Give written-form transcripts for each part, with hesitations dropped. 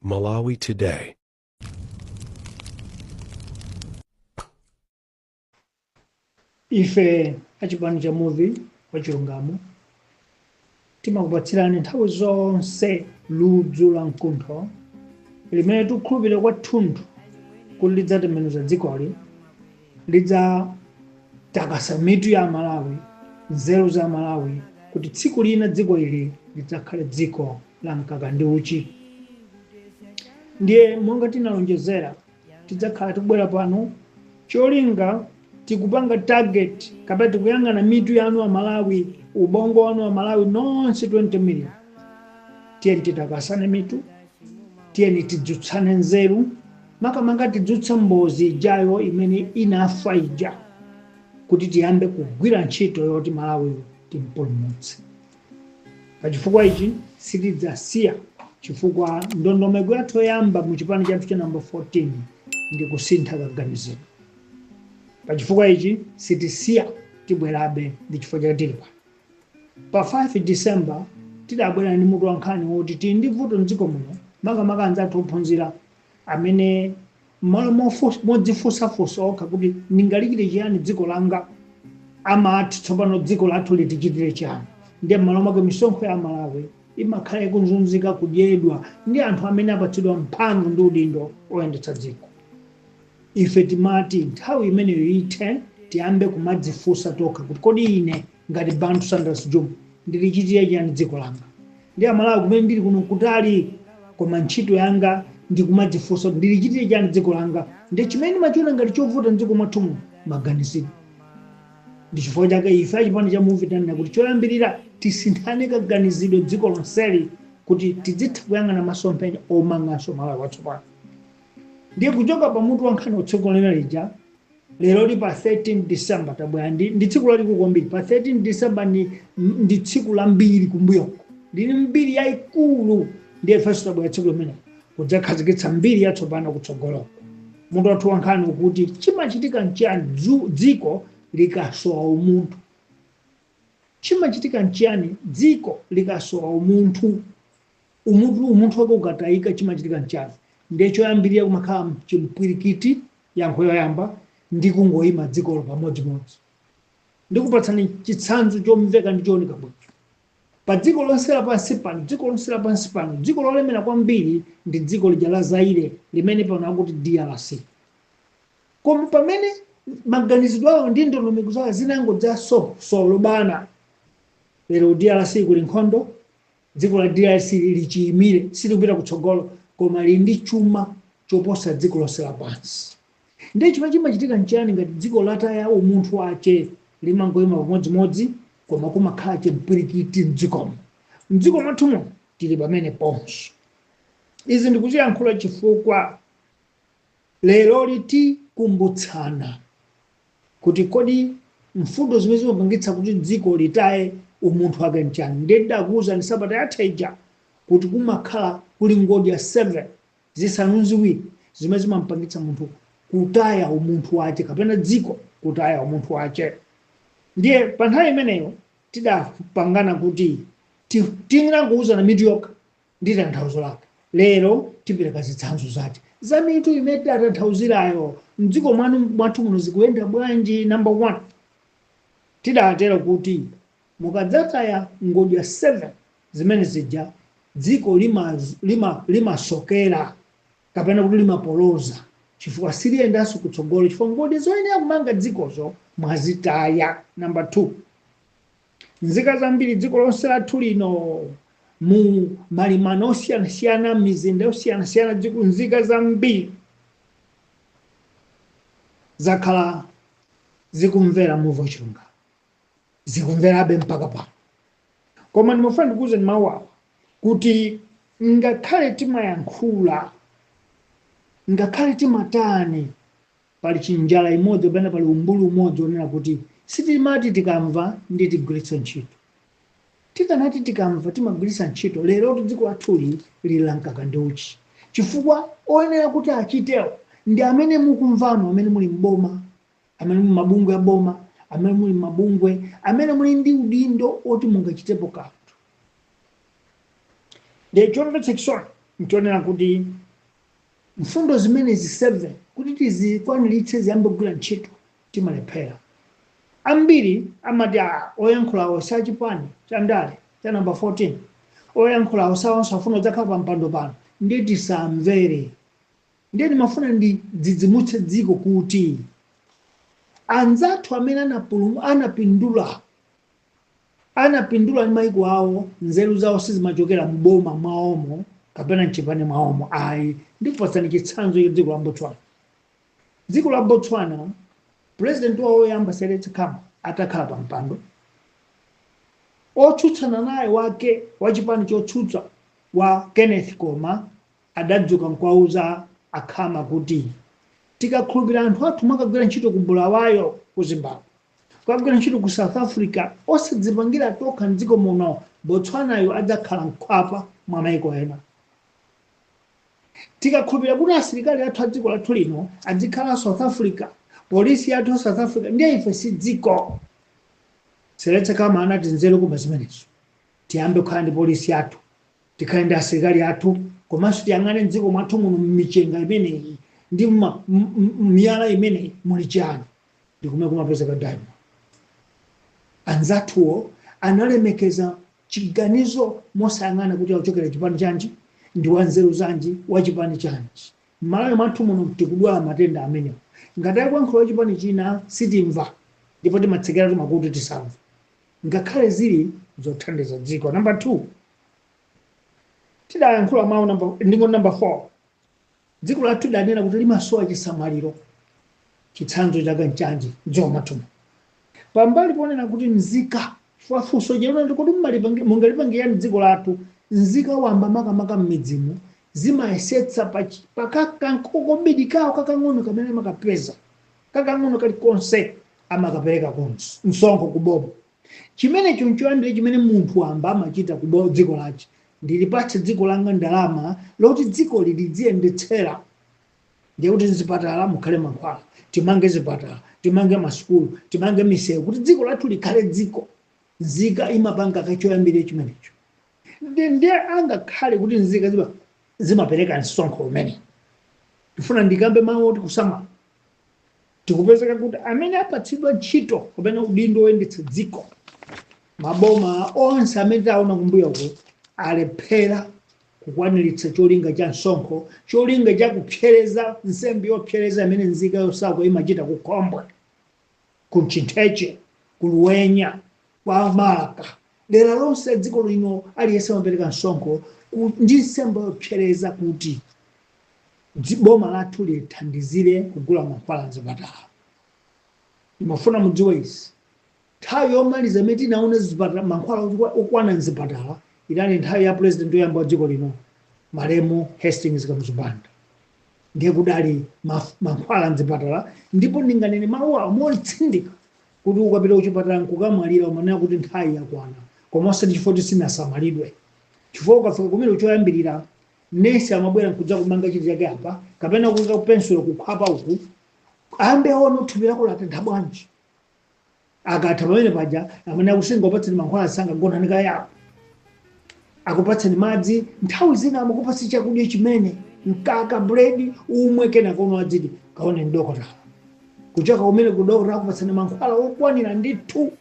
Malawi Today. Ife achipani cha Muvi wa Chilungamo timakupatsirani nthawi zonse ludzu la mkuntho limene tikukhulupirira kwathunthu kuti lidzatembenuza dzikoli, lidzatakasa mitu ya Amalawi, nzeru za Amalawi, kuti tsiku lina dziko ili lidzakhale dziko la mkaka ndi uchi. Ndiye monga tinalonjezera, tidzakhala tikubwera pano, cholinga tikupanga target kapena tikuyang'ana mitu yanu Amalawi, ubongo wanu Amalawi nonse 20 million. Tiyeni titakasane mitu, tiyeni tidzutsane nzeru, makamaka tidzutse mbozi ijayo imene inafa ija, kuti tiyambe kugwira ntchito yoti Malawi timpulumutse. Pachifukwa ichi sitidzasiya, chifukwa ndondomeko yathu yoyamba mu chipani chathu cha number 14 ndi kusintha kaganizidwe. Pachifukwa ichi sitisiya, tibwerabe, ndi chifukwa chake tili pano. Pa 5 December tidabwera ndi mutu wa nkhani woti tili ndi vuto mdziko muno, makamaka anzathu ophunzira amene m'malo modzifunsafunsa okha kuti ndingalichite chiyani dziko langa, amati tsopano dziko lathu litichitire chiyani. Ndiye m'malo mwake misonkho ya Malawi imakhala ikuzunzika, kudyedwa ndi anthu amene apatsidwa mphamvu ndi udindo oyendetsa dziko. Ife timati nthawi imeneyo ithe, tiyambe kumadzifunsa tokha kuti kodi ine ngati Bantu Saunders Jumah ndilichitire chiyani dziko langa? Ndi Amalawi kumene ndili kuno kutali, koma ntchito yanga ndikumadzifunsa kuti ndilichitire chiyani dziko langa. Ndi chimene ndimachiona ngati chovuta mdziko mwathu muno, maganizidwe. Ndi chifukwa chake ife achipani cha Muvi tanena kuti choyambirira tisinthane kaganizidwe dziko lonseli, kuti tidzitha kuyang'ana masomphenya omanganso Malawi watsopano. Ndiye kuchoka pa mutu wa nkhani wotsogolera lija, lero li pa 13 December tabwera ndi tsiku lalikulu kwambiri. Pa 13 December ndi tsiku la mbiri kumbuyoko, lili mbiri yayikulu. Ndiye ifenso tabwera tsiku limene kudzakhazikitsa mbiri yatsopano kutsogoloko. Mutu wathu wa nkhani ukuti chimachitika nchiyani dziko likasowa umunthu? Chimachitika nchiyani dziko likasowa umunthu? Umunthu wake ukatayika, chimachitika nchiyani? Ndiye choyambirira kumakhala chimpwirikiti, yankho yoyamba, ndi kungoyima dzikolo pamodzimodzi. Ndikupatsani chitsanzo chomveka ndi chooneka bwino. Pa dziko lonse lapansi pano, dziko lonse lapansi pano, dziko lolemera kwambiri ndi dziko lija la Zaire limene pano akuti DRC. Koma pamene maganizidwe awo ndi ndondomeko zawo zinangodzasolobana, lero DRC kuli nkhondo. Dziko la DRC lichiyimire, silikupita kutsogolo, koma lili ndi chuma choposa dziko lonse lapansi. Ndiye chimene chimachitika nchiyani ngati dziko lataya umunthu wache? Limangoyima pamodzimodzi, koma kumakhala chimpwirikiti mdzikomo. Mdziko mwathu muno tili pamene ponso. Izi ndikuziyankhula chifukwa lero litikumbutsana kuti kodi mfundo zimene zimapangitsa kuti dziko litaye umunthu wake nchani. Ndiye ndidakuwuzani sabata yatha ija kuti kumakhala kuli ngodya 7, zisanu ziwiri, zimene zimampangitsa munthu kutaya umunthu wache kapena dziko kutaya umunthu wache. Ndiye pa nthawi imeneyo tidapangana kuti tingangouzana mitu yokha ndi tanthauzo lake. Lero tipereka zitsanzo zake za mitu imene tidatanthauzirayo. Mdziko mwathu muno zikuyenda bwanji? Number 1, tidatero kuti mukadzataya ngodya 7 zimene zija, dziko limasokera kapena kuti limapoloza, chifukwa siliyendanso kutsogolo, chifukwa ngodya zoyenera kumanga dzikozo mwazitaya. Number 2, nzika zambiri dziko lonse lathu lino, mu malimano osiyanasiyana, mizinda yosiyanasiyana, dziko nzika zambiri zakhala zikumvera Muvi wa Chilungamo, zikumverabe mpaka pano. Koma ndimafuna ndikuwuzeni mawu awa kuti ngakhale timayankhula, ngakhale timatani, pali chinjala imodzi kapena pali umbuli umodzi onena kuti sitimati tikamva ndi tigwiritse ntchito. Tikanati tikamva timagwiritsa ntchito, lero kuti dziko lathuli lili la mkaka ndi uchi, chifukwa oyenera kuti achitewo ndi amene mukumvano, amene muli mboma, amene muli mabungwe a boma, amene muli mabungwe, amene muli ndi udindo oti mungachitepo kanthu. Ndiye chomvetsa chisoni Nchonena kuti mfundo zimenezi 7 kuti tizikwaniritse ziyambe kugwira ntchito, timalephera. Ambiri amati, "Ah, oyankhulawo sachipani cha ndale cha namba 14, oyankhulawo sawonso afuna kudzakhala pa mpando pano, ndiye tisamvere." Ndiye ndimafuna ndidzidzimutse dziko kuti anzathu amene anapindula ndi maiko awo, nzeru zawo sizimachokera mboma mwawomo kapena mchipani mwawomo, ayi. Ndikupatsani chitsanzo cha dziko la Botswana. Dziko la Botswana, president wawo woyamba Seretse Khama atakhala pa mpando, otsutsana naye wake wachipani chotsutsa wa Kenneth Koma adadzuka nkuwauza aKhama kuti tikakhulupirira anthu athu mwakagwira ntchito ku Bulawayo ku Zimbabwe, kukagwira ntchito ku South Africa, osadzipangira tokha mdziko muno, Botswanayo adzakhala mkhwapa mwa maiko ena. Tikakhulupirira kuti asilikali athu a dziko lathu lino adzikhala South Africa, polisi yathu ya South Africa, ndiye ife si dziko. Seretse Khama anati nzeru koma zimenezo, tiyambe kukhala ndi polisi yathu, tikhale ndi asilikali athu, komanso tiyang'ane mdziko mwathu muno, mmichenga imeneyi ndi miyala imeneyi muli chani, ndikumene kumapezeka diamond. Anzathuwo analemekeza chiganizo mosayang'ana kuti akuchokera chipani chanji, ndi wanzeru zanji, wachipani chanji. M'Malawi mwathu muno tikudwala matenda amenewo. Ngati akuyankhula wachipani china sitimva, ndipo timatsekera makutu tisamva, ngakhale zili zothandiza dziko. Namba 2, tidayankhula mawu namba, ndingo namba 4, dziko lathu lidanena kuti limasowa chisamaliro. Chitsanzo chake nchanji dziko mwathumu? Pambali ponena kuti nzika, funso chelona kuti mungalipangirani dziko lathu, nzika wamba makamaka m'midzimu zimayesetsa pakankokobidi kawo kakang'ono kamene amakapeza, kakang'ono kalikonse amakapereka ku msonkho kuboma. Chimenecho nchoyambira chimene munthu wamba amachita ku dziko lache: ndilipatse dziko langa ndalama loti dziko lidziyendetsera, ndiye kuti mzipatala mukhale mankhwala, timange zipatala, timange masukulu, timange misewu, kuti dziko lathu likhale dziko. Nzika imapanga kachoyambire chimenecho. Ndiye angakhale kuti nzika zimapereka msonkho umene ndifuna ndikambe mawu oti kusamala, tikupezeka kuti amene apatsidwa ntchito kapena udindo woyendetsa dziko, maboma onse amene taona kumbuyoko, alephera kukwaniritsa cholinga cha msonkho, cholinga cha kupsereza, nsembe yopsereza imene nzika yosauka imachita ku Khombwe, ku Mchintheche, ku Luwenya, kwa Malaka, dera lonse dziko lino, aliyense amapereka msonkho ndi nsembe yopsereza kuti boma lathu lithandizire kugula mankhwala mzipatala. Ndimafuna mudziwe izi: nthawi yomaliza imene tinaona zipatala mankhwala okwana mzipatala inali nthawi ya president woyamba wa dziko lino, malemu Hastings Kamuzu Banda. Ndiye kudali mankhwala mzipatala, ndipo ndinganene mawu awo motsindika kuti ukapita kuchipatala nkukamwalira, umanena kuti nthawi yakwana, koma osati chifukwa kuti sinasamalidwe, chifukwa ukafika kumene choyambirira nesi amabwera nkudza kumanga chiti chake apa kapena kuika pensulo kukhwapa uku, ayambe aone thupi lako latentha bwanji. Akatha pamene paja, amene akusinga upatseni mankhwala sangagona kayapo, akupatseni madzi, nthawi zina amakupatsa chakudya chimene mkaka, buledi, umwe, kenaka uno adziti kaone mdokotala. Kuchoka kumene kudokotala akupatsani mankhwala okwanira ndithu.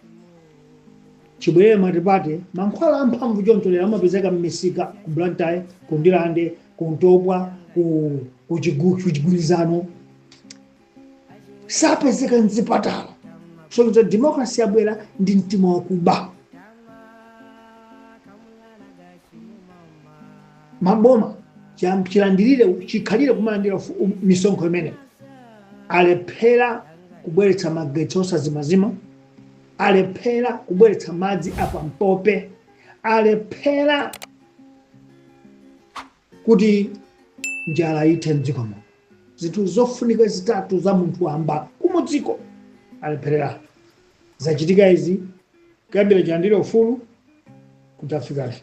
Chibwerere multiparty, mankhwala amphamvu choncho lero amapezeka m'misika ku Blantyre, ku Ndirande, ku Ntopwa, ku Chigwirizano, sapezeka mzipatala. So democracy yabwera ndi mtima wakuba. Maboma chilandirire chikhalire kumalandira misonkho imene alephera kubweretsa magetsi osazimazima, alephera kubweretsa madzi apampope, alephera kuti njala ithe mdziko muno. Zinthu zofunika zitatu za munthu wamba kumudziko alephereratu. Zachitika izi kuyambira chilandire ufulu kudzafika lero.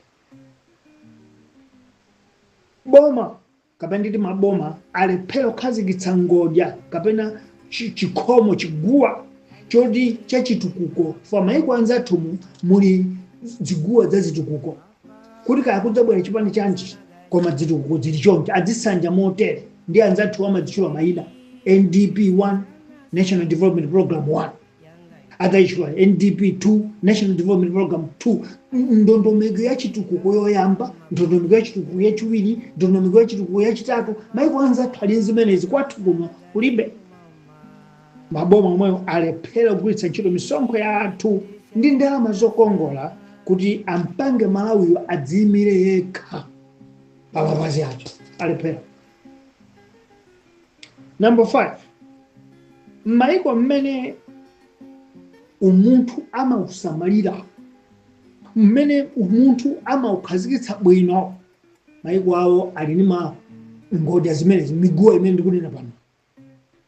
Boma kapena nditi maboma alephera kukhazikitsa ngodya kapena chikhomo, chiguwa choti chachitukuko. Fa maiko anzathumu muli ziguwa za zitukuko, kuti kaya kudzabwera chipani chanji. Koma zitukuko zili choncho, adzisanja motere ndi anzathu amadzitchula mayina: NDP 1, National Development Program 1, adzayitchula NDP 2, National Development Program 2, ndondomeko ya chitukuko yoyamba, ndondomeko ya chitukuko yachiwiri, ndondomeko ya chitukuko yachitatu. Maiko anzathu ali zimenezi, kwathu kuno kulibe. Maboma omweyo alephera kugwiritsa ntchito misonkho ya athu ndi ndalama zokongola kuti ampange Malawiyo adziyimire yekha pamapazi ake, alephera. Number 5, m'mayiko mmene umunthu amausamalira, mmene umunthu amaukhazikitsa bwino, mayiko awo ali ndi ma ngodya zimenezi, miguwa imene ndikunena pano.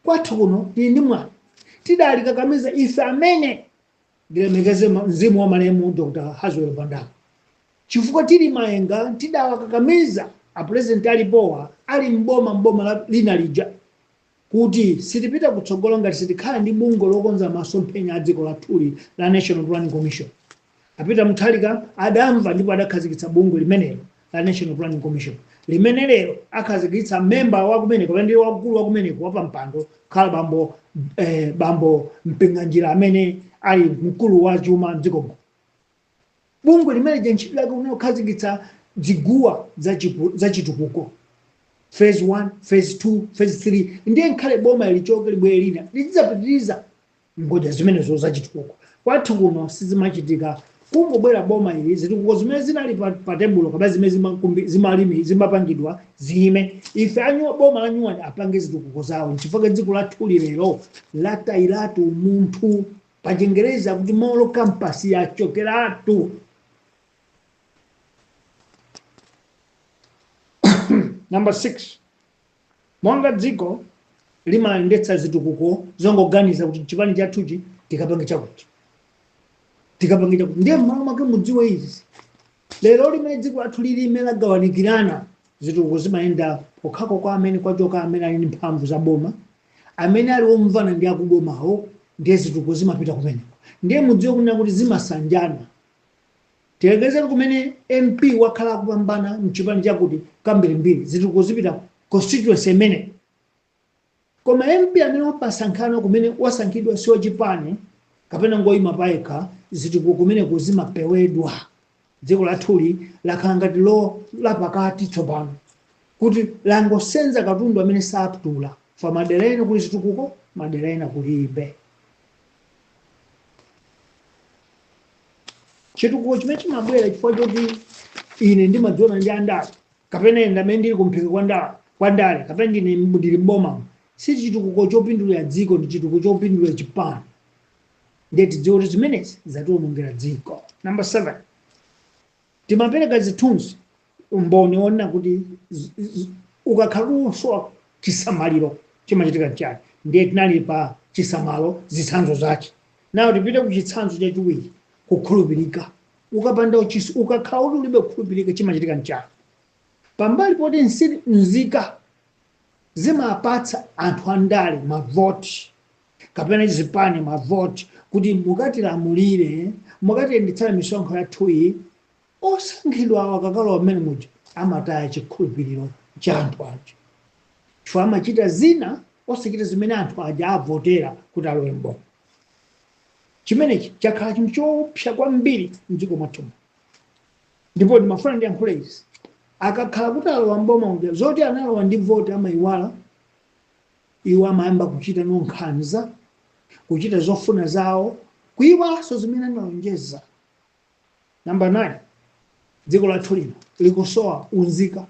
Kwathu kuno tili ndi mwana tidalikakamiza ife amene ndilemekeze mzimu wa malemu Dr Haswell Bandala, chifukwa tili maenga tidawakakamiza apresident alipowa, ali mboma lina lija, kuti sitipita kutsogolo ngati sitikhala ndi bungwe lokonza masomphenya a dziko lathuli la National Planning Commission. Apita Mutharika adamva ndipo adakhazikitsa bungwe limenelo la National Planning Commission, limene lero akhazikitsa memba wakumeneko kapena ndi wamkulu wakumeneko wapampando khala bambo Mpinganjira amene ali mkulu wa chuma mdzikomo. Bungwe limene ntchito lake kukhazikitsa ziguwa za chitukuko, phase 1, phase 2, phase 3, ndiye nkhale boma lichoke libwere lina lidzapitiriza ngodya zimenezo za chitukuko. Kwathu kuno sizimachitika. Kungobwera boma ili, zitukuko zimene zinali pa tebulo kapena zimene zimalimi zimapangidwa ziyime, ife anyuwa boma la nyuwani apange zitukuko zawo. Nchifukwa dziko lathuli lero latayiratu umunthu, pa Chingereza kuti moral compass yachokeratu. Number 6, monga dziko limayendetsa zitukuko zongoganiza kuti chipani chathuchi tikapange chakuti, tikapange chakuti, ndiye mmalo mwake mudziwe izi: lero limene dziko lathu lilime lagawanikirana, zitukuko zimayenda kokhako kwa amene kwachoka amene ali ndi mphamvu za boma, amene ali omvana ndi akubomawo, ndiye zitukuko zimapita kumeneko. Ndiye mudziwe kunena kuti zimasanjana. Tilekezere kumene MP wakhala akupambana mchipani chakuti kambirimbiri, zitukuko zipita constituency imene. Koma MP amene wapasankhana kumene wasankhidwa si wachipani kapena ngoyima payekha, zitukuko kumeneko zimapewedwa. Dziko lathuli lakhala ngati lo lapakati tsopano, kuti langosenza katundu amene saptula fa madera ena kuli zitukuko, madera ena kulibe. Chitukuko chimene chimabwera chifukwa choti ine ndimadziona ndi andale kapena ine amene ndili kumphika kwa ndale kapena ndine ndili mboma, si chitukuko chopindulira dziko, ndi chitukuko chopindulira chipani. Ndiye tidziwe kuti zimenezi zatiwonongera dziko. Number 7, timapereka zithunzi, umboni wonena kuti ukakhala usowa chisamaliro chimachitika nchani. Ndiye tinali pa chisamalo, zitsanzo zake. Nawo tipite ku chitsanzo chachiwiri, kukhulupirika. Ukapanda ukakhala kuti ulibe kukhulupirika chimachitika nchani? Pambali poti nzika zimapatsa anthu andale mavoti kapena zipani mavoti kuti mukatilamulire, mukatiyendetsera misonkho yathuyi, osankhidwa awo akakalowa mmene muja amataya chikhulupiriro cha anthu aja, chifukwa amachita zina osachita zimene anthu aja avotera kuti alowe mboma. Chimenechi chakhala chinthu choopsa kwambiri mdziko mwathumu, ndipo ndimafuna ndiyankhule izi. Akakhala kuti alowa mboma uja, zoti analowa ndi voti amayiwala. Iwo amayamba kuchita nkhanza, kuchita zofuna zawo, kuyiwalanso zimene analonjeza. Number 9, dziko lathu lino likusowa unzika.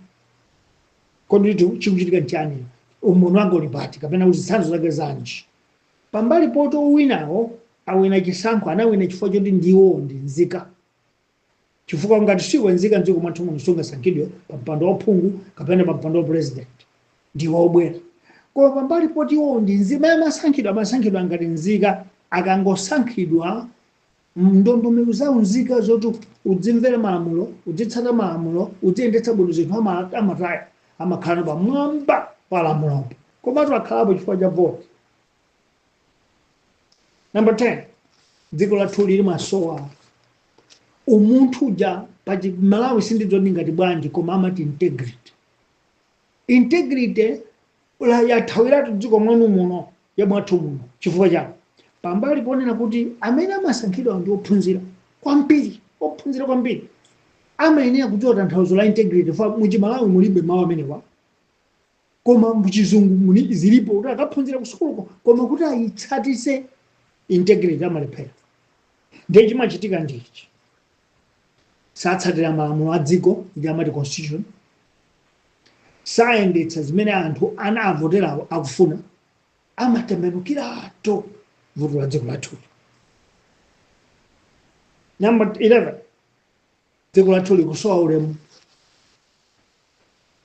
Kodi chikuchitika nchani? Umboni wake uli pati kapena kuti zitsanzo zake zanji? Pambali poti owinawo awina chisankho, anawina chifukwa choti ndiwo ndi nzika, chifukwa ngati siwe nzika mdziko mwathu muno sungasankhidwe pa mpando wa phungu kapena pa mpando wa president, ndiwo obwera. Koma pambali poti iwo ndi nzika, amasankhidwa ngati nzika. Akangosankhidwa, ndondomeko za unzika zoti udzimvera malamulo, udzitsata malamulo, udziyendetsa bwino zinthu, amataya, amakhala pamwamba pa lamulopo, komatu akhalapo chifukwa cha voti. Number 10, dziko lathu lili masowa Umunthu uja pachi Malawi sindidzoti ngati bwanji, koma amati integrity. Integrity yathawiratu dziko mwanu muno, ya mwathu muno. Chifukwa chani? Pambali ponena kuti amene amasankhidwa ndi ophunzira kwambiri, ophunzira kwambiri amayenera kudziwa tanthauzo la integrity. Fa muchimalawi mulibe mawu amenewa, koma muchizungu muni zilipo kuti akaphunzira kusukuluko, koma kuti ayitsatise integrity amalephera. Ndiye chimachitika ndichi: satsatira malamulo a dziko, ndi amati constitution, sayendetsa zimene anthu anavoterawo akufuna, amatembenukirato vuto la dziko lathuli. Number 11, dziko lathu likusowa ulemu.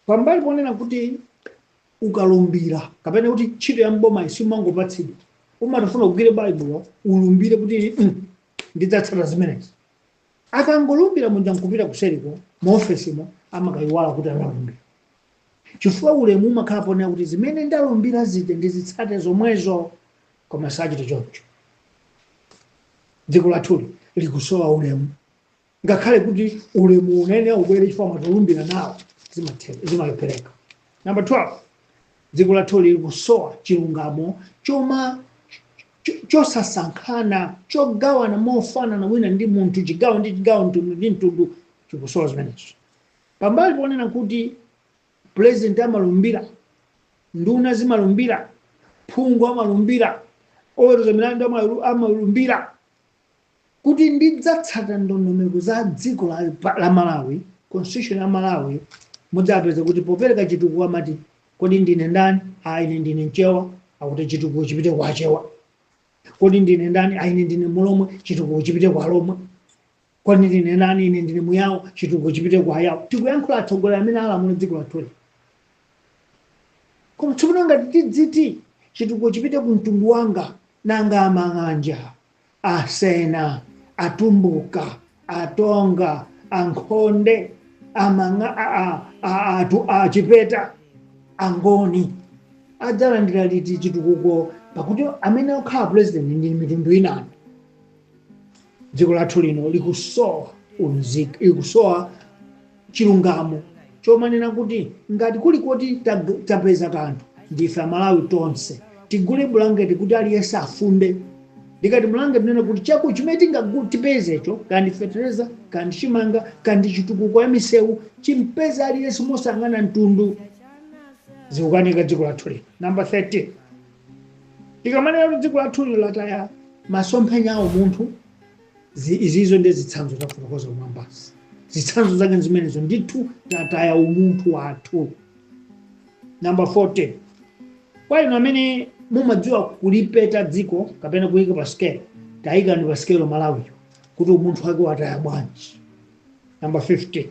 Pambali ponena kuti ukalumbira, kapena kuti ntchito ya mboma simangopatsidwa, umatafuna kugwire Baibulo, ulumbire kuti ndidzatsata zimenezi. Akangolumbira muja nkupita kuseriko muofesimo, amakayiwala kuti analumbira, chifukwa ulemu umakhala ponena kuti zimene ndalumbira zija ndizitsate zomwezo, koma sachita choncho. Dziko lathuli likusowa ulemu, ngakhale kuti ulemu unene ubwere chifukwa mwatulumbira nawo, zimalephereka. Number 12, dziko lathuli likusowa chilungamo choma chosasankhana, chogawana mofanana wina ndi munthu, chigawo ndi chigawo, mtundu ndi mtundu. Chikusowa zimenezo. Pambali ponena kuti president amalumbira, nduna zimalumbira, phungu amalumbira, oweruza milandu amalumbira kuti ndidzatsata ndondomeko za dziko la Malawi, constitution ya Malawi, mudzapeza kuti popereka chitukuko amati, "Kodi ndine ndani?" "A, ine ndine Mchewa." Akuti chitukuko chipite kwa Achewa. "Kodi ndine ndani?" "A, ine ndine Mulomwe." Chitukuko chipite kwa Lomwe. "Kodi ndine ndani?" "Ine ndine Muyawo." Chitukuko chipite kwa Ayawo. Tikuyankhula atsogoleri amene alamula dziko lathuli. Koma tsopano ngati tidziti chitukuko chipite ku mtundu wanga, nanga Amang'anja, Asena, Atumbuka, Atonga, Ankhonde, Amanga, Achipeta, Angoni adzalandira liti chitukuko, pakuti amene akukhala president ndi mitundu inayo? Dziko lathu lino likusowa unzika, likusowa chilungamo chomanena kuti ngati kuli koti tapeza kanthu, ndife Amalawi tonse, tigule bulangeti kuti aliyense afunde. Ndikati bulangeti, nena kuti chako chimene tipezecho, kandi fetereza, kandi chimanga, kandi chitukuko ya misewu, chimpeze aliyense mosang'ana mtundu. Zikukanika dziko lathu lino. Number 13, tikamanena kuti dziko lathu lino lataya masomphenya awo munthu, izizo ndi zitsanzo tafotokoza kumwambasi. Zitsanzo zake zimenezo ndithu, tataya umunthu wathu. Number 14, kwa inu amene mumadziwa kulipeta dziko kapena kuyika pa scale, tayikani pa scale Malawiyo kuti umunthu wake wataya bwanji. Number 15,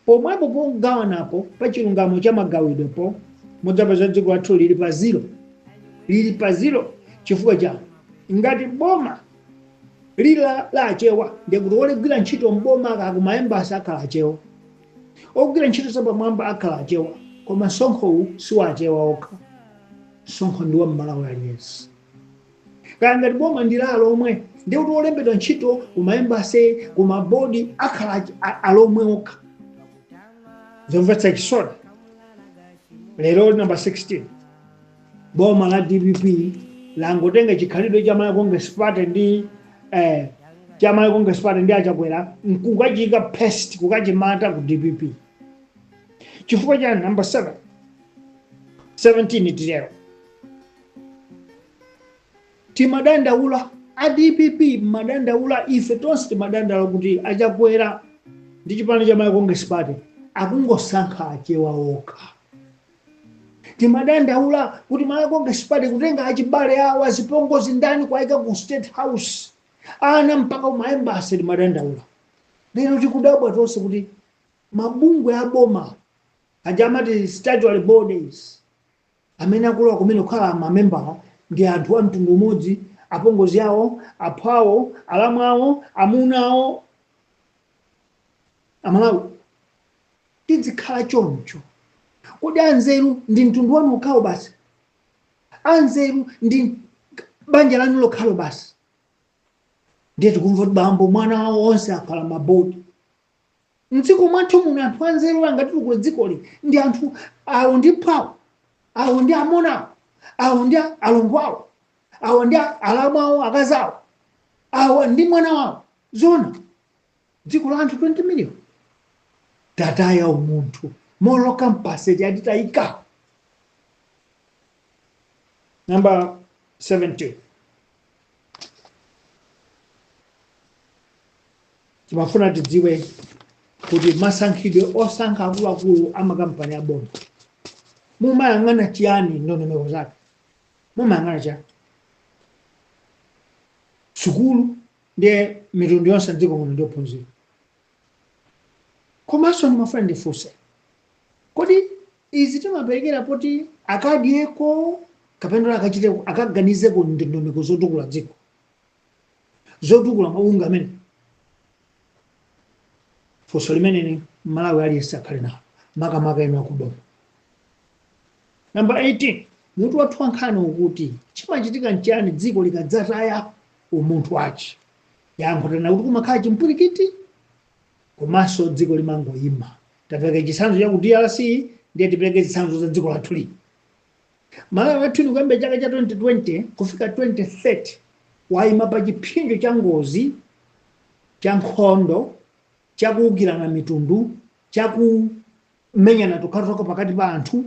pomwepo pogawanapo pa chilungamo cha magawidwepo, mudzapeza dziko lathu lili pa zero, lili pa zero. Chifukwa chani? Ngati boma lili la Achewa, ndikuti olegwira ntchito mboma akakuma embassy akhala Achewa, ogwira ntchito zapamwamba akhala Achewa. Koma msonkhowu si wa Achewa okha, msonkho ndi wa Mmalawi aliyense. Kaya ngati boma ndi la Alomwe, ndikuti olembedwa ntchito kuma embassy, kuma board akhala Alomwe okha. Zomvetsa chisoni. Lero number 16, boma la DPP langotenga chikhalidwe cha Malawi Congress Party ndi cha Malawi Congress Party ndi Achakwera nkukachika paste, kukachimata ku DPP. Chifukwa chani? Number 7, 17 titero, timadandaula a DPP, madandaula ife tonse timadandaula kuti Achakwera ndi chipani cha Malawi Congress Party akungosankha Achewa okha. Timadandaula kuti Malawi Congress Party kutenga achibale awo, azipongozi, ndani, kuayika ku State House, ana mpaka kuma embassy. Timadandaula. Lero tikudabwa tonse kuti mabungwe aboma aja amati statutory bodies, amene akulowa kumene kukhala mamembala ndi anthu a mtundu umodzi, apongozi awo, aphwawo, alamu awo, amuna awo. Amalawi, tizikhala choncho? Kodi anzeru ndi mtundu wanu okhawo basi? Anzeru ndi banja lanu lokhalo basi? Ndiye tikumva kuti bambo mwana wawo onse akhala mabodi. Mdziko mwathu muno anthu anzeru angatikule dzikoli ndi anthu awo ndi phawo, awo ndi amuna awo, awo ndi alongo awo, awo ndi alamu awo, akazi awo, awo ndi mwana wawo. Zona dziko la anthu 20 million tataya umunthu, moral compass yatitayika. Number 17, timafuna tidziwe kuti masankhidwe osankha akuluakulu amakampani aboma mumayang'ana chiyani? Ndondomeko zake mumayang'ana chiyani? Sukulu ndiye mitundu yonse mdziko muno ndiophunzira. Komanso ndimafuna ndifunse, kodi izi timaperekera poti akadyeko kapena akachite akaganizeko ndondomeko zotukula dziko, zotukula mabungwe amene? Funso limeneli Malawi aliyense akhale nalo, makamaka enu akuboma. Namba 18, mutu wathu wankhani ukuti chimachitika nchiyani dziko likadzataya umunthu wace? Yankho tana kuti kumakhala chimpwirikiti komanso dziko limangoyima. Tapereka chitsanzo cha ku DRC, ndiye tipereke chitsanzo za dziko lathu lino. Malawi wathu ino kuyambira chaka cha 2020 kufika 2030 wayima pa chipsinjo cha ngozi, cha nkhondo, chakuwukirana mitundu, chakumenyana tokhatokha pakati pa anthu,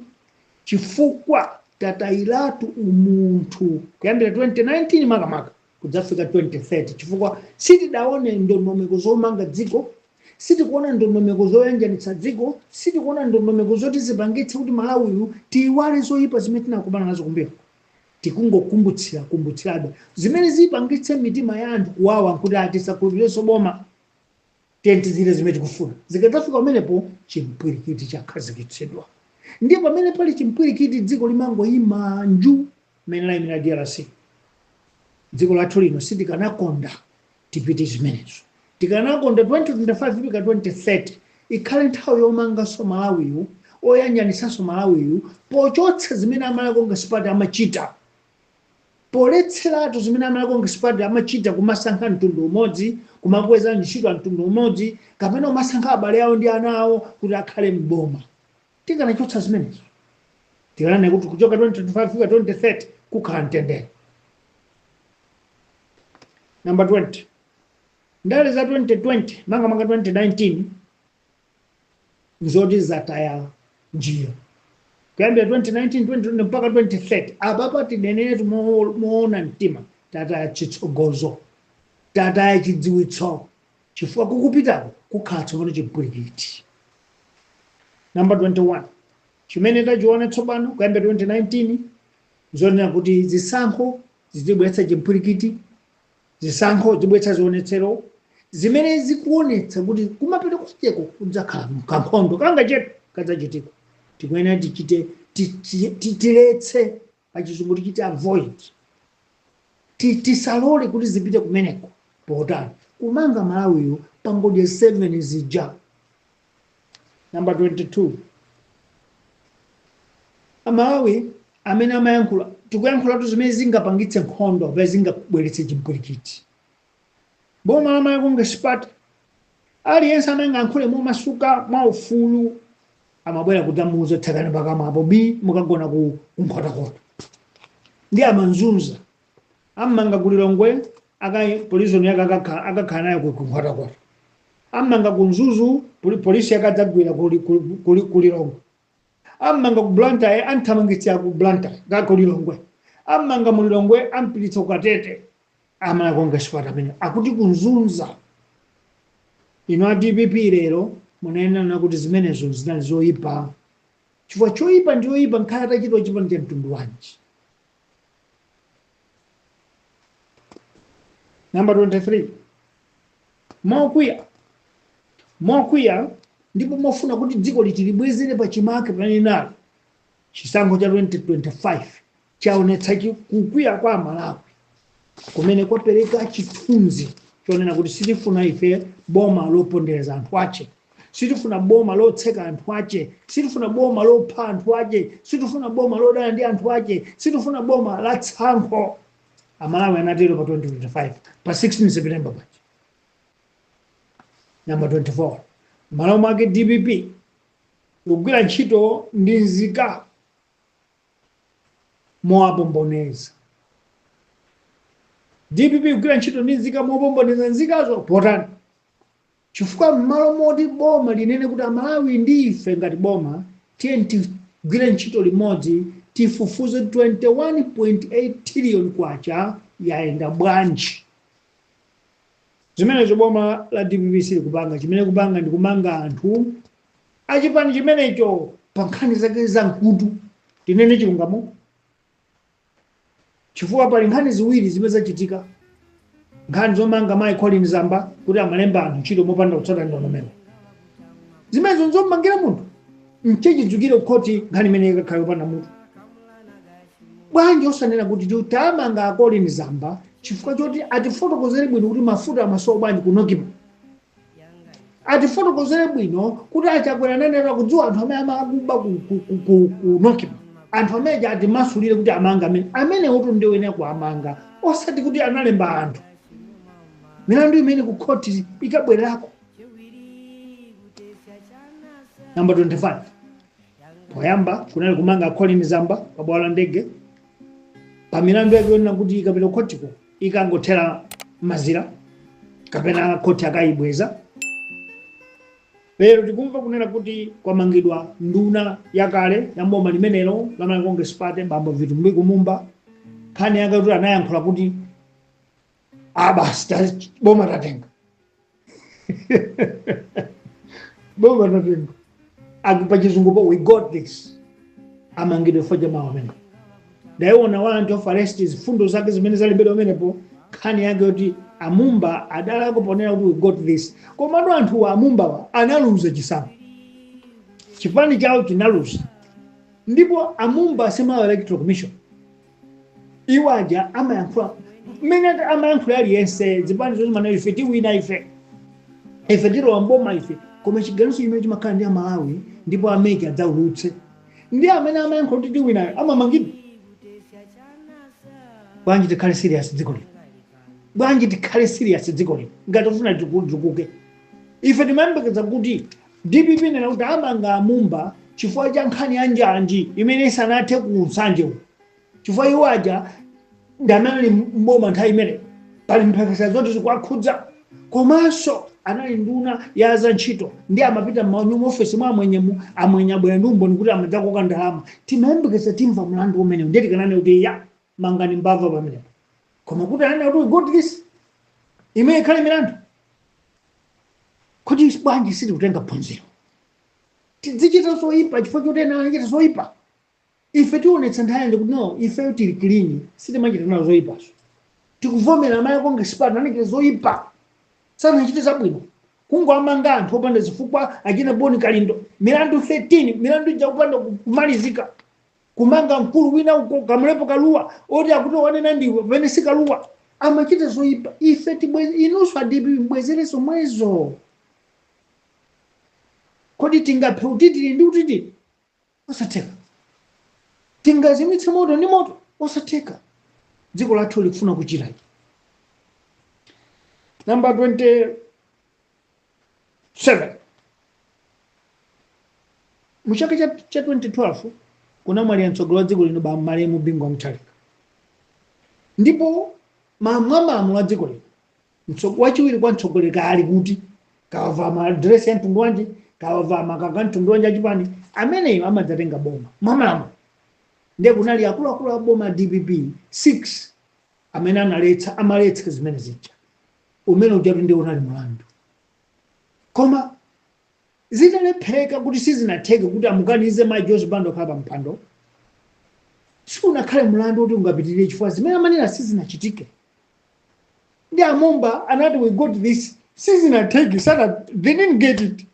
chifukwa tatayiratu umunthu kuyambira 2019 makamaka kudzafika 2030, chifukwa sitidaone ndondomeko zomanga dziko, sitikuona ndondomeko zoyanjanitsa dziko, sitikuona ndondomeko zoti zipangitse kuti Malawiyu tiyiwale zoyipa zimene tinakumana nazo kumbuyo. Tikungokumbutsira kumbutsirabe zimene zipangitse mitima ya anthu kuwawa nkuti atisakhulupirenso boma, tiye tizile zimene tikufuna. Zikadzafika pamenepo chimpwirikiti chakhazikitsidwa. Ndiye pamene pali chimpwirikiti dziko limangoyima nju mmene layimira DRC. Dziko lathu lino sitikanakonda tipite zimenezo. Tikanakonda 2025 kufika 2030 ikhale nthawi yomanganso Malawiyu, oyanjanitsanso Malawiyu, pochotsa zimene a Malawi Congress Party amachita, poletseratu zimene a Malawi Congress Party amachita, kumasankha mtundu umodzi, kumakweza ntchito a mtundu umodzi, kapena kumasankha abale awo ndi ana awo kuti akhale mboma. Tikanachotsa zimenezo, tikanene kuti kuchoka 2025 kufika 2030 kukhala mtendere. Number 20, ndale za 2020 makamaka 2019 nzoti zataya njira kuyambira 2019, 2020 mpaka 2030. Apapa tinenetu moona mtima, tataya chitsogozo, tataya chidziwitso, chifukwa kukupitako kukhala tsopano chimpwirikiti. Number 21, chimene tachiona tsopano kuyambira 2019 zonena kuti zisankho zizibweretsa chimpwirikiti, zisankho zibweretsa zionetsero zimene zikuonetsa kuti kumapita kucheko kudzakhala kankhondo kangachepe kadzachitika. Tikuyenera tichite tiletse, pachizungu tichite avoid, tisalole kuti zipite kumeneko. Potani kumanga Malawiyo pangodya 7 zija. Number 22, Amalawi amene amayankhula, tikuyankhulatu zimene zingapangitse nkhondo kapena zingabweretse chimpwirikiti. Boma la Malawi Congress Party, aliyense amene angayankhule momasuka mwaufulu amabwera kudzamuuza, "Tsekani pakamwa apo bi mukagona ku Nkhotakota." Ndi amanzunza, ammanga ku Lilongwe, akai prison yake akakhala nayo ku Nkhotakota, ammanga ku Mzuzu, polisi yakadzagwira ku Lilongwe, ammanga ku Blantyre, anthamangitsira ku Blantyre ka ku Lilongwe, ammanga mu Lilongwe, ampititsa ku Katete. A Malawi Congress Party amene akuti kunzunza. Inu a DPP lero munenena kuti zimenezo zinali zoyipa, chifukwa choyipa ndi yoyipa nkhala atachitwa chipani cha mtundu wanji. Number 23, mokwiya mokwiya ndipo mofuna kuti dziko litilibwezere pachimake pamene nalo, chisankho cha 2025 chaonetsa kukwiya kwa Amalawi kumene kwapereka chithunzi chonena kuti sitifuna ife boma lopondereza anthu ache, sitifuna boma lotseka anthu ache, sitifuna boma lopha anthu ache, sitifuna boma lodana ndi anthu ache, sitifuna boma la tsankho. Amalawi anatero pa 2025 pa 16 September paja. Namba 24, malo mwake DPP ikugwira ntchito ndi nzika mowapomboneza. DPP ikugwira ntchito ndi nzika mopomboneza nzikazo potani? Chifukwa m'malo moti boma linene kuti Amalawi ndi ife ngati boma, tiye tigwire ntchito limodzi, tifufuze 21.8 trillion kwacha yayenda bwanji, zimenezo boma la DPP silikupanga. Chimene kupanga ndi kumanga anthu achipani chimenecho pa nkhani zake za mkutu. Tinene chilungamo, chifukwa pali nkhani ziwiri zimene zachitika: nkhani zomanga mayi Colin Zamba kuti amalemba anthu ntchito mopanda kutsata ndondomeko, zimenezo nzomangira munthu mchechidzukire kukhoti, nkhani imene ikakhale yopanda mutu. Bwanji osanena kuti tamanga a Colin Zamba chifukwa choti atifotokozere bwino kuti mafuta amasowa bwanji ku NOCMA, atifotokozere bwino kuti aChakwera ananena kudziwa anthu amene amakuba ku NOCMA, anthu amene atimasulire kuti amanga amene amene utu ndiwoyenera kuamanga, osati kuti analemba anthu. Milandu imene ku khoti ikabwererako. Namba 25, poyamba kunali kumanga Colin Zamba pa bwalo la ndege pa milandu yake yonena kuti ikapita khotiko ikangothera mazira kapena khoti akayibweza. Lero tikumva kunena kuti kwamangidwa nduna yakale ya boma limenelo la Malawi Congress Party, bambo Vitumbiko Mumba. Nkhani yake kuti anayankhula kuti abasi boma tatenga, boma tatenga, pa chizungupo "we got this". Amangidwe foja mawu amene ndayiona warrant of arrest, zifundo zake zimene zalembedwa pamenepo, nkhani yake yoti amumba adalako ponena kuti "we got this". Komatu anthuwa, amumbawa, analuza chisankho, chipani chawo chinaluza, ndipo amumba sima Electoral Commission. Iwo aja amayankhula mmene amayankhula aliyense, zipani zonse mana ife tiwina, ife tilowa mboma ife, koma chiganizo chimene chimakhala ndi Amalawi, ndipo a MEC adzaulutse. Ndi amene amayankhula kuti tiwinayo amamangidwa. Bwanji tikhale serious dziko lino? Bwanji tikhale serious dziko lino ngati tifuna titukuke? Ife timayembekeza kuti DPP nena kuti amanga amumba chifukwa cha nkhani ya njanji imene isanathe ku Nsanje uku, chifukwa iwo aja ndi amene ali mboma nthawi imene pali mphekesera zoti zikuwakhudza, komanso anali nduna ya za ntchito ndi amapita m'manyumba ofesi mwa amwenyemu, amwenye abwera ndi umboni kuti amadzakoka ndalama. Timayembekeza timva mlandu umenewu, ndiye tikanane kuti ya mangani mbava pamenepo. Koma kuti anene kuti "we got this", imene ikhale milandu, kuti bwanji sitikutenga phunziro? Tidzichita zoyipa chifukwa choti ena anachita zoyipa? Ife tionetsa nthawi yanji kuti no, ifeyo tili clean, sitimachita nazo zoyipazo? Tikuvomera amayi Congress Party anachita zoyipa, sanachite zabwino, kungoamanga anthu opanda zifukwa, achina Boni Kalindo milandu 13, milandu ija kupanda kumalizika, kumanga mkulu wina uko Kamulepo Kaluwa oti akuti wanena ndiwe pamene si Kaluwa, amachita zoyipa. Ife tibwe inunso a DPP mbwezereso mwezo. Kodi tingaphe utitiri ndi utitiri? Osatheka. Tingazimitse moto ndi moto? Osatheka. Dziko lathu likufuna kuchira. Namba 27, muchaka cha 2012 kunamwalira mtsogoleri wa dziko lino, ba malemu Bingu wa Mutharika, ndipo mwamalamulo a dziko lino wachiwiri kwa mtsogoleri kaali kuti kawava madiresi ya mtundu wanji, kawava makaka mtundu wanji achipani, ameneyo amadzatenga boma mwamalamulo. Ndiye kunali akuluakulu a boma DPP 6 amene analetsa, amaletsa zimene zija. Umene ujatu ndiye unali mulandu, koma zitalephereka kuti sizinatheke kuti amukanize mayi Joyce Banda kukhala pa mpando, siunakhale mulandu kuti ungapitirire, chifukwa zimene amanena sizinachitike. Ndi amumba anati "we got this", sizinatheke, sana they didn't get it,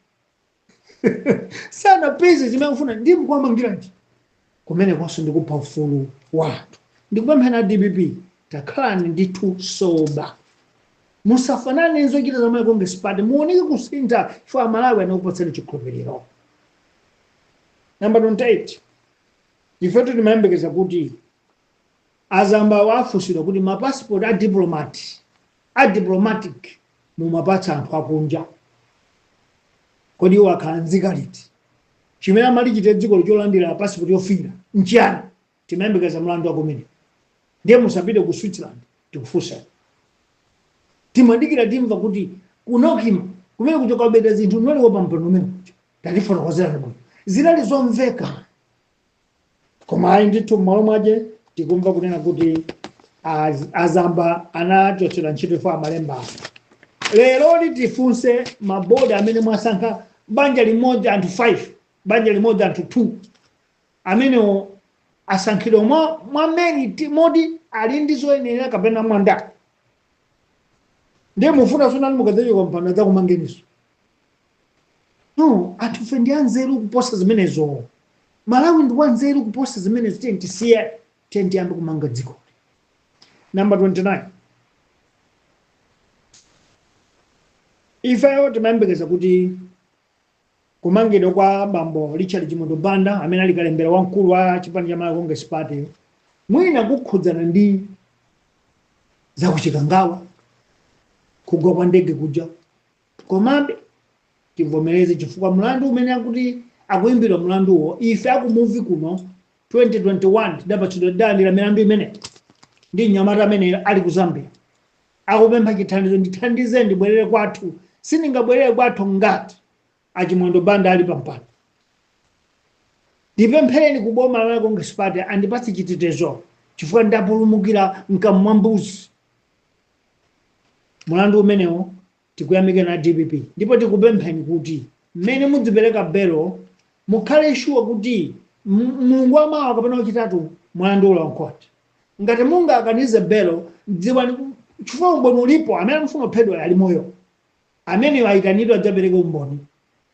sanapeze zimene akufuna. Ndi mkuwamangiranji? Kumene konso ndikupha ufulu wa anthu. Ndikupemphani DPP, takhalani ndithu sober, musafanane nzochita za Malawi Congress Party, muoneke kusintha chifukwa Amalawi anakupatsani chikhulupiriro. Namba 28, ifetu timayembekeza kuti Azamba wafusidwa kuti mapasipoti a diplomatic mumapatsa anthu akunja, kodi iwo akhala nzika liti? Chimene amalichite dziko cholandira pasipoti yofira nchiyani? Timayembekeza mlandu wakumene. Ndiye musapite ku Switzerland, tikufunsa, timadikira timva kuti kunokima kumene kuchoka beta zinthu noliwo pampano umene kuja. Tatifotokozerani bwino, zinali zomveka. Koma ayi ndithu, m'malo mwache tikumva kunena kuti azamba anachotsedwa ntchito ifo amalemba. Lero tifunse mabodi amene mwasankha, banja limodzi anthu 5, banja limodzi anthu 2, amenewo asankhidwa mwa merit, moti ali ndi zoyenera, kapena mwanda? Ndiye mufuna sonani mukadzachoka mpando adzakumangeniso? No, anthufe ndi anzeru kuposa zimenezo. Malawi ndi wanzeru kuposa zimenezo. Tiye tisiye, tiye tiyambe kumanga dziko. Number 29, ifeyo timayembekeza kuti kumangidwa kwa bambo Richard Chimwendo Banda, amene ali kalembera wamkulu wa chipani cha Malawi Congress Party, mwina kukhudzana ndi zakuchikangawa, kugwa kwa ndege kuja. Komabe tivomereze, chifukwa mlandu umene akuti akuimbidwa mlanduwo, ife akumuvi kuno 2021 tidapatsidwa dani la milandu imene ndi mnyamata amene ali ku Zambia akupempha chithandizo: "Ndithandize ndibwerere kwathu, sindingabwerere kwathu ngati achimwendo Banda ali pampando. Ndipemphereni ku boma la Congress Party andipatse chitetezo chifukwa ndapulumukira mkamwa mwa mbuzi." Mulandu umenewo tikuyamika na DPP, ndipo tikupempheni kuti mmene mudzipereka belo mukhale sure kuti mulungu wamawa kapena wachitatu mulandu ulowa mkhoti. Ngati mungakanize belo, dziwani chifukwa umboni ulipo, amene amufuna kuphedwa ali moyo, ameneyo ayitanidwe adzapereke umboni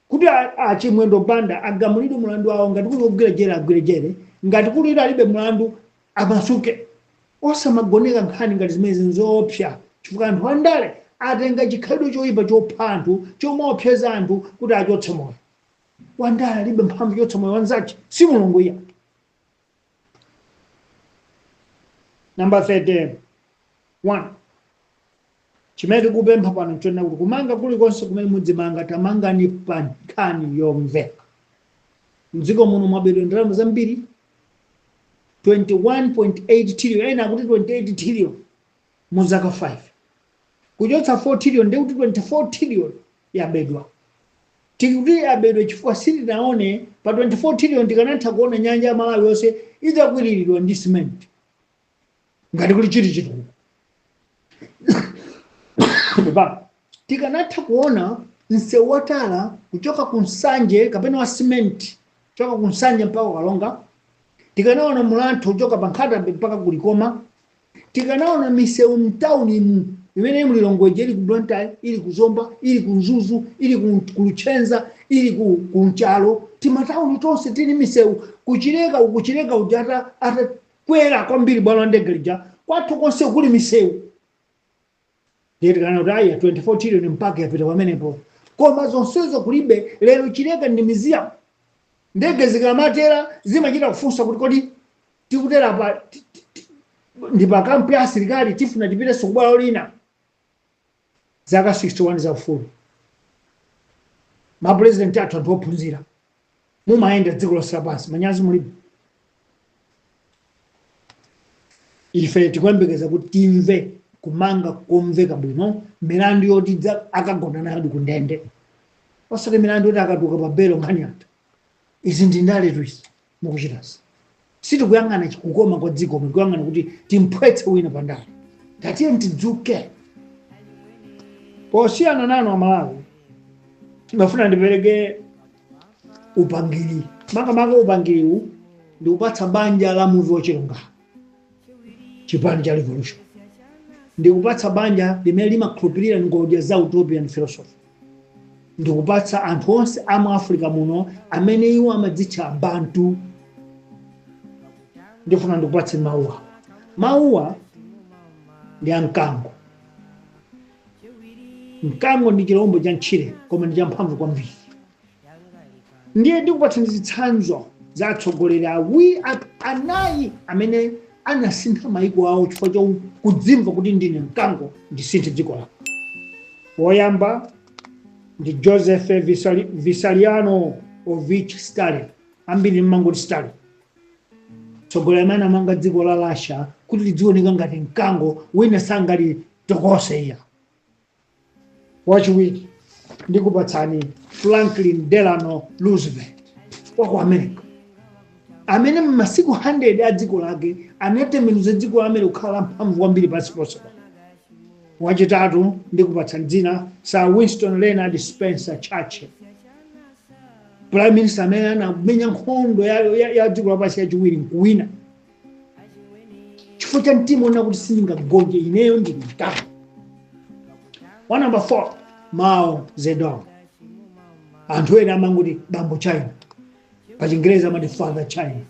kuti achimwendo Banda agamulidwe mulandu wawo. Ngati kuli kugwira jere, agwire jere. Ngati kuli alibe mulandu, amasuke. Osamagoneka nkhani ngati zimene nzoopsa, chifukwa anthu andale atenga chikhalidwe choyipa chopha anthu, chomaopseza anthu kuti achotse moyo. Wandale alibe mphamvu chotsa moyo wanzache, si Mulungu iya. Number 31, chimene tikupempha pano nchonena kuti kumanga kulikonse kumene mudzimanga, tamangani pa nkhani yomveka. Mdziko muno mwabedwa ndalama zambiri, 21.8 trillion, ena akuti 28 trillion mu zaka 5. Kuchotsa 4 trillion, ndikuti 24 trillion yabedwa. Tikuti yabedwa chifukwa sitinaone pa 24 trillion. Tikanatha kuona nyanja ya Malawi yonse idzakwiriridwa ndi cement ngati kuli chiti chitukuko. Tikanatha kuona msewu watala kuchoka ku Nsanje kapena wa cement kuchoka ku Nsanje mpaka Kalonga. Tikanaona mlatho kuchoka pa Nkhata mpaka kulikoma. Tikanaona misewu mtawuni mu imene mu Lilongwe, ili ku Blantyre, ili ku Zomba, ili ku Mzuzu, ili ku Luchenza, ili ku Nchalo, timatawuni tonse tili misewu. Kuchileka uku, Chileka uja atakwera kwambiri bwalo la ndege lija, kwathu konse kuli misewu. Ndiye tikana kuti aya 24 trillion mpaka yapita pamenepo, koma zonsezo kulibe. Lero Chileka ndi museum. Ndege zikamatera zimachita kufunsa kuti kodi tikutera pa ndi pa kampu ya asilikali, tifuna tipitenso kubwalo lina. Zaka 61 za ufulu, mapurezidenti athu anthu ophunzira, mumayenda dziko lonse lapansi, manyazi mulibe? Ife tikuyembekeza kuti timve kumanga komveka bwino, milandu yoti akagona nayo ku ndende, osati milandu yoti akatuka pa belo nkhani yathu. Izi ndi ndale izi mukuchitazi. Sitikuyang'ana kukoma kwa dziko, tikuyang'ana kuti timphwetse wina pa ndale. Tatiye tidzuke. Posiyana nanu Amalawi, timafuna ndipereke upangiri. Makamaka upangiriwu ndikupatsa banja la Muvi Wachilungamo, chipani cha revolution. Ndikupatsa banja limene limakhulupirira ngodya za utopian philosophy. Ndikupatsa anthu onse amu Africa muno amene iwo amadzitcha Bantu. Ndifuna ndikupatse mawuwa. Mawuwa ndi amkango. Mkango ndi chilombo cha mtchire, koma ndi champhamvu kwambiri. Ndiye ndikupatsani zitsanzo za atsogoleri awiri, anayi amene anasintha maiko awo chifukwa cha kudzimva kuti ndine mkango, ndisinthe dziko lako. Woyamba ndi Joseph Vissarionovich Stalin, ambiri mmangoti Stalin, tsogoleri amene amanga dziko la Russia kuti lidzioneka ngati mkango, wina sangalitokose iya. Wachiwiri ndikupatsani Franklin Delano Roosevelt wa ku America, amene m'masiku 100 a dziko lake anatembenuza dziko la America kukhala mphamvu kwambiri pansi ponse. Wachitatu ndikupatsani dzina Sir Winston Leonard Spencer Churchill, prime minister amene anamenya nkhondo ya dziko lapansi yachiwiri nkuwina chifukwa cha mtima ona kuti sindingagonje, ineyo ndine mkango. Wa number 4, Mao Zedong, anthu ena amangoti bambo China, pa Chingereza amati Father China,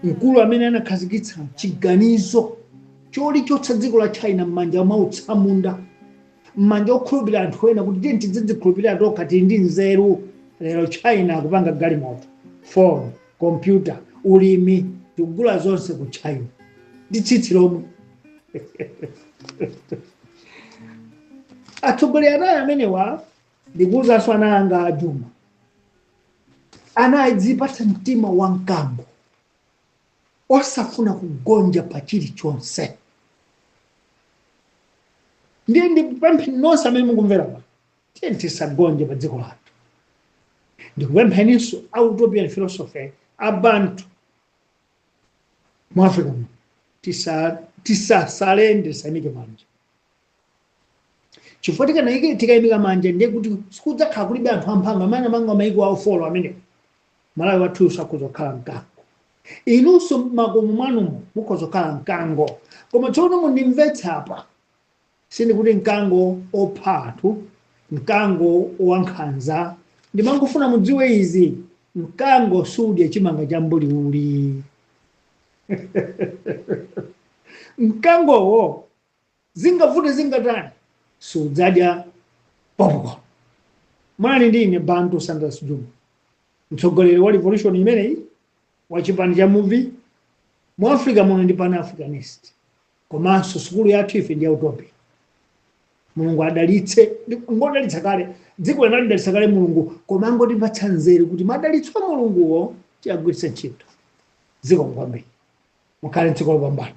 mkulu amene anakhazikitsa chiganizo cholichotsa dziko la China m'manja mwa utsamunda, m'manja okhulupirira anthu ena, kuti tiye tidzidzikhulupirira tokha, tili ndi nzeru. Lero China akupanga galimoto, phone, kompyuta, ulimi, tikugula zonse ku China ndi tsitsi lomwe. Atsogoleri anayi amenewa, ndikuwuzanso ana anga ajuma, anadzipatsa mtima wa mkango, osafuna kugonja pa chilichonse. Ndiye ndikupempheni nonse amene mukumvera pano, tiye tisagonje pa dziko lathu. Ndikupempheninso a utopian philosophy, abantu mu Africa muno, tisasalende, tisayimike manja, chifukwa tikayimika manja ndiye kuti sikudzakhala kulibe anthu amphamvu amene amanga maiko awo folo amenewo. Malawi wathu sakhoza kukhala mkango, inunso makomo mwanumo mukhoza kukhala mkango. Koma tsono mundimvetsa apa, sindikuti mkango opha anthu, mkango wankhanza. Ndimangofuna mudziwe izi: mkango sudya chimanga cha mbuliuli. Mkangowo zingavute zingatani, sudzadya popcorn. Mwali ndine Bantu Sanders Juma, mtsogoleri wa revolution imeneyi wa chipani cha Muvi mu Africa muno, ndi Pan Africanist, komanso sukulu yathu ife ndi ya Utopia. Mulungu adalitse, ngodalitsa kale dziko linalidalitsa kale Mulungu, koma angotipatsa nzeru kuti madalitso a Mulunguwo tiyagwiritse ntchito. Dziko kwambiri, mukhale mdziko lopambana.